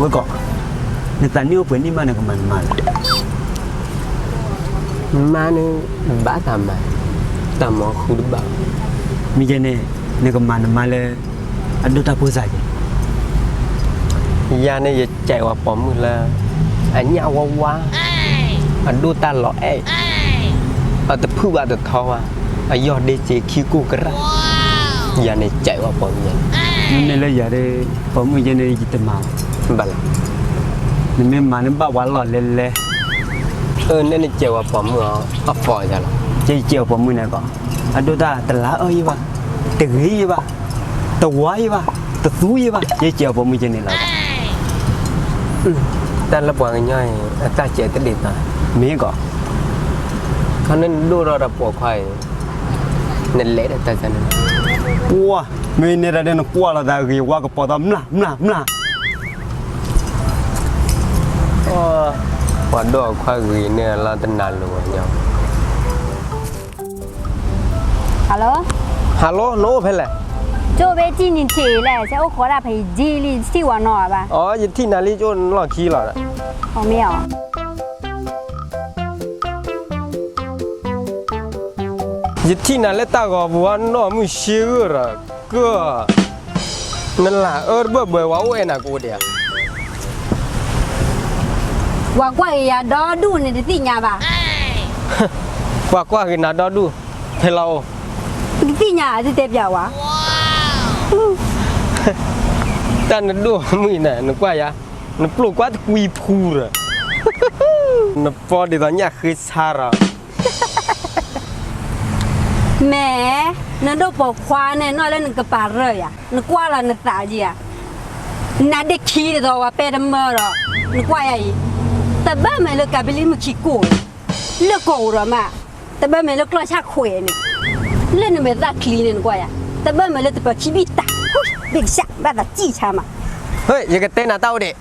ဝဲကီး, နသးနံၣ်အိၣ်ပှဲၤနံၣ်မး နကမၤနမါလဲၣ်. မါန့ၣ် ဘၣ်တၢ်မၤ, တၢ်မၤဃုတဘၣ်. မ့ၢ်ယဲန့ၣ် နကမၤနမါလၢ အဒိၣ်တၢ်ဖိစၢ်က့. ယၤန့ၣ် ယစဲးဝဲပိာ်မုၣ်လၢ အညၣ်ဝါဝါ, အဒိၣ်တၢ်လီၤအဲၣ်, အတဖုၣ်ဘၣ်တထီဘၣ်, အယီၢ်ဒ့စ့ခံကိၢ်ကရၢ်. ယၤန့ၣ်စဲးဝဲပိာ်မုၣ်န့ၣ်. မ့မ့ၢ်လၢယၤဒီး ပိာ်မုၣ်ယဲန့ၣ်ယတမၤဘၣ်. ဘၣ်လီၤ. နမ့ၢ်မၤန့ၣ်ဘၣ်ပှၤလီၢ်လဲလဲ. အၢ နဲန့ၣ်စဲးဝဲပိာ်မုၣ်အီၤ အဖီၣ်ယၤလီၤ. ကဲယစဲးဝဲပိာ်မုၣ်န့ၣ်ကီး, အဒိၣ်တၢ်တလါအၢယဲဘၣ်, တဂ့ၤယဲဘၣ်, တဝါယဲဘၣ်, တသူယဲဘၣ်, ယစဲးဝဲပိာ်မုၣ်ယဲန့ၣ်လီၤ. တၢ်လၢပှၤကညီအံၤ အတၢ်စဲးတဒ်သိး. မ့ၢ်ကီး, ခီန့ၣ်နဒိၣ်ထီၣ်ဒီးပိာ်ခွါအံၤ နလဲၤဒီးတၢ်န့ၣ်. ပှၢ်, မ့ၢ်နဲဒၣ်ဒီးနကွၢ်လီၤသးဂ့ၤဝါကပီၤသီမျၢ်မျၢ်မျၢ်. ပှၤဒိၣ်အခွါဂ့ၤန့ၣ်လီၤတနၤလီၤဝဲညီ. Hello. Hello, နအိၣ်ဖဲလဲၣ်. ကၠိဘ့ၣ်ထံၣ်နံၤထံးလဲၣ်, ဆဲးအိၣ်ဃီဒၣ်ဖဲယဒ်လံ ထံၣ်ဝဲနီၤဘၣ်. အိ ယထံၣ်နၤလံ ကၠိနလီၢ်ခံလီၤ. မ့ၢ်အီၤ. ယထံၣ်နၤလၢတၢ်ဂီၤပူၤ နီၢ်မုၢ်ဆ့ဂၢၢ်ဒီး ကၢၢ်, နလၢအၢတဘၢၣ်ဘှဲးဝဲအိၣ်အဲၣ်နၤကအိၣ်ဒံးဧါ. ပှၤကွၢ်က့ၤယၤဒီဒူၣ်န့ၣ် တသ့ၣ်ညါဘၣ်. ပှၤကွၢ်က့ၤနၤဒီဒူၣ် ဖဲလီၤအိၣ်. တသ့ၣ်ညါ တတဲပျးဝဲ. တၢ်နဒိၣ်မုၣ်အံၤန့ၣ် နကွၢ်ယၤ, နပျိၢ်ကွၢ်တကွံဖူဒီး နပီဒ်သိးညၣ်ဃ့ဆါဒီး. မ့ၢ်, နဒိၣ်ပိာ်ခွါန့ၣ် နီၢ်လၢနကပၤရၢၢ်ယၤ, နကွၢ်လီၤနသးက့ဧါ. နဒ့ခံဒ်သိးဝဲပဲတမၢဒီး, နကွၢ်ယၤအံၤ, တဘၣ်မဲာ်လၢကၤဘလံမုၢ်ခံကိၢ်, လၢကိၢ်အိၣ်ဒီးမး, တဘၣ်မဲာ်လၢကျီၢ်ဆၣ်ခွဲးန့ၣ်, လၢနမဲာ်သၣ်ချံန့ၣ် နကွၢ်ယၤ, တဘၣ်မဲာ်လၢတပၢၤခံဘံၣ်တၢ်, ဘ့ၣ်ကစၢ် ဘၣ်သးစံၣ်ဆါမး. ဟဲ, ယကတဲနၤတၢ်အိၣ်ဒံး.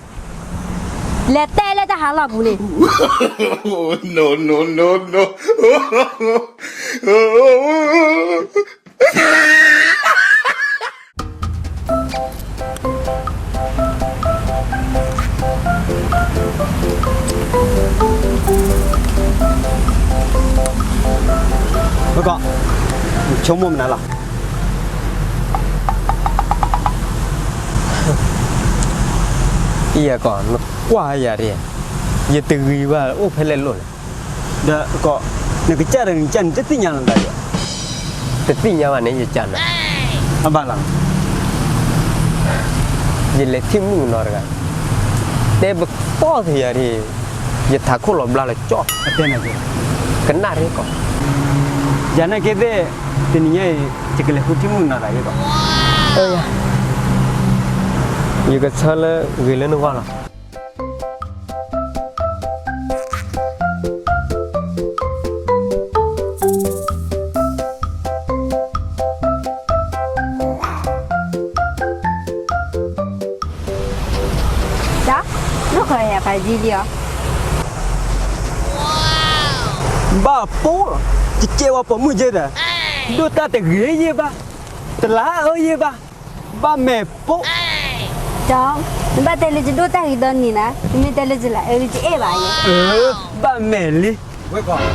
လဲၤတဲလၢတၢ်ဟးလီၢ်ပူၤန့ၣ်. ဝဲကီး, နဆိကမိၣ်မနုၤလီၤ. အံၤကီး နကွၢ်ယၤဒ်, ယတဂ့ၤဘၣ် အိၣ်ဖဲလဲၣ်လိၣ်လဲၣ်. ဒီးကီး, နကစၢ်ဒီးနကစၢ်န့ၣ် တသ့ၣ်ညါလီၤသးဒံး. တသ့ၣ်ညါဘၣ်န့ၣ် ယကစၢ်နၤ. အဘၣ်လီၤ. ယလဲၤထံၣ်မုၣ်ကနီၤတဂၤ, တဲပတီၢ်သ့ယၤဒ်, ယထးခိၣ်လီၤဘျါလီၤကၠီ, ကနၣ်ရ့ကီး. ယၤနာ်က့သ့ၣ်, တနံၤညါအံၤ ယကလဲၤဃုထံၣ်မုၣ်ကနီၤသးယဲကီး. ယကဆၢလၢဂ့ၤလၢနဂီၢ်လီၤ. ဒီး, နီၢ်ကီၢ်ယၤဖးယံလံအီၤ. ဘၣ်ပိာ်, ကကဲဝဲပိာ်မုၣ်ကဲဒီး, ဒိၣ်တၢ်တဂ့ၤယဲဘၣ်, တလါအၢယဲဘၣ်, ဘၣ်မဲာ်ပိာ်. ဒီး, နဘၣ်တဲလၢယဒိၣ်တၢ်ဂ့ၤဒီးနံၤနၤ, နမ့ၢ်တဲလၢယလၢအၢလၢယအဲၣ်ဘၣ်ယဲ. ဘၣ်မဲာ်လံ.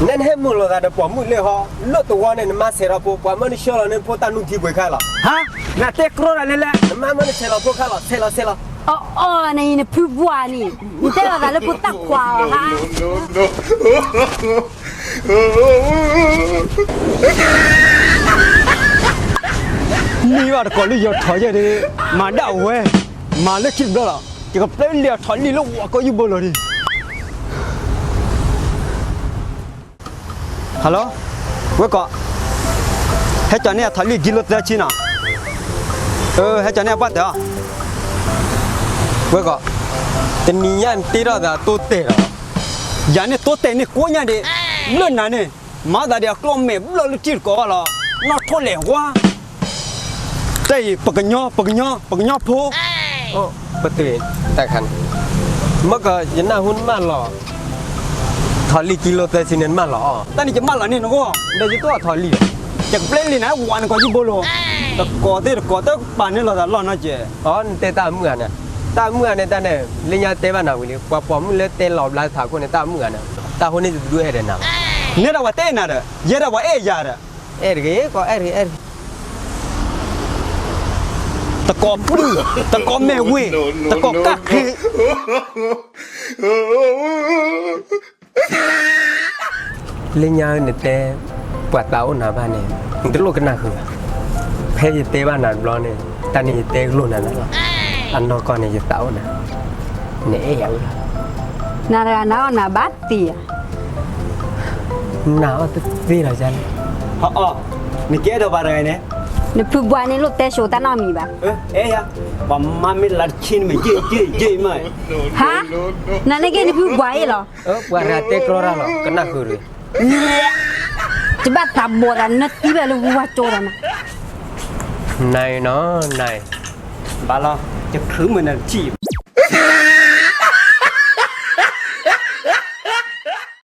နဲနဟဲမုာ်လိာ်သးဒီးပိာ်မုၣ်လၢဟီ, လၢတဝီန့ၣ် နမါဆဲးလီၤဖိ, ပှၤမၢနဆှၢလီၤန့ၣ်ဖိတၢ်နုၢ်ထံပှဲၤခါလီၤ. ဟါ, နတဲကြီတၢ်လဲၣ်လဲၣ်. နမါမၢနဆဲးလီၤဖိခါလီၤ, ဆဲးလီၤဆဲးလီၤ. အီအီ နအံၤနဖုပှၢ်န့ၣ်, နတဲလီၤသးလၢဖိသၣ်ခွါအီၤဟါ. မ့ၢ်ဘၣ်တကိးလၢယထီၣ်ယဲၢ်ဒီး, မၤဒၣ်ဝဲ, မၤလၢခံတဘျီလီၤ, ယကပျဲလံအထီၣ်လံလၢဝၤကီၢ်ယူၢ်ဘိလီၤဒီး. Hello, ဝဲကီး, ဟဲကၠီၤန့ၢ်အထီၣ်လံကံလိသၢဆံနီၤ. အၢ ဟဲကၠီၤန့ၢ်အပှၢ်တၢၢ်အီၤ. ဝဲကီး, တနံၤညါနတ့ထီၣ်သးတိတဲာ်လီၤ. ယၤန့ၣ်တိတဲာ်န့ၣ်ကိးညါဒံး, လၢနၤန့ၣ်, မၤသးဒ်အကျီၢ်မဲာ်ဘျၢၣ်လၢထံတကိးဘၣ်လီၤ, နီၣ်ထိၣ်လဲၣ်ဝါ, တၢ်အံၤ ပကညီ, ပကညီ, ပကညီဖိ, ပတုာ်တၢ်ခါန့ၣ်, မ့ၢ်ကီးယနၢ်ဟူနမၢလီၤ ထီၣ်လံကံလိသၢဆံန့ၣ်နမၢလီၤအီၤ, တၢ်န့ၣ်ယမၢလီၤန့ၢ်နဂီၢ်, ဒီးယတအီၣ်ထီၣ်လံ, ယကပျဲလံနၤဝၤနကိးယဘိလိၤ, တကိးသ့ၣ်တကိးတပာ်န့ၢ်လိာ်သးလီၢ်နီတစဲး, အီ နတဲတၢ်အမုၢ်ဧါန့ၣ်, တၢ်အမုၢ်ဧါန့ၣ်တၢ်န့ၣ် လၢညါတဲဘၣ်နၤဝံၤလံ ပှၤပိာ်မုၣ်လၢတဲလီၤဘျါထးခိၣ်န့ၣ် တၢ်အမုၢ်ဧါန့ၣ်, တၢ်ဟိန့ၣ်ယတဒုးအဲၣ်ဒိးနၤဘၣ်, နဲဒၣ်ပှၤတဲနၤဒီး ယဲဒၣ်ပှၤအဲၣ်ယၤဒီး, အဲၣ်တဂ့ၤ ကီးအဲၣ်တဂ့ၤအဲၣ်တဂ့ၤ, တကိးပျုၢ်, တကိးမဲာ်ဝ့ၤ, တကိးကၣ်ချ့ လၢညါနတဲ ပှၤသးအိၣ်နၤဘၣ်န့ၣ် နတလိၣ်ကနၣ်ဃုာ်ဘၣ်, ဖဲယတဲဘၣ်နၤတဘျီန့ၣ် တၢ်န့ၣ်ယတဲလိၣ်နၤလီၤ, အနီၢ်ကီၢ်န့ၣ် ယသးအိၣ်နၤ, နအဲၣ်ယၤဝဲလီၤ, နတဂၤနအီၣ်နၤဘၣ်သ့ဧါ, နအီၣ်တသ့လီၤယၤန့ၣ်, အီ နကအဲၣ်ဒိးပှၤတဂၤန့ၣ်, နဖုဘှါန့ၣ်လိၣ်တဲဆိတၢ်နီတမံၤဘၣ်, အဲၣ်ယၤ, ပှၤမါမ့ၢ်လါတဆံန့ၣ်မ့ၢ်ယ့ၢ်ယ့ၢ်ယ့ၢ်မး, ဟါ, နန့ၣ်က့နဖုဘှါအ့ၣ်လီၤ ပှၤတဂၤတဲကြီတၢ်လီၤ ကနၣ်ဃုာ်တဂ့ၤ, ယဘၣ်သးဘီၣ်သးနသံဘၣ်လၢဝူဝါကၠိတၢ်မး, နၤအံၤနီၤ နၤအံၤ, ဘၣ်လီၤ ယချုးမုာ်နၤတထံၣ်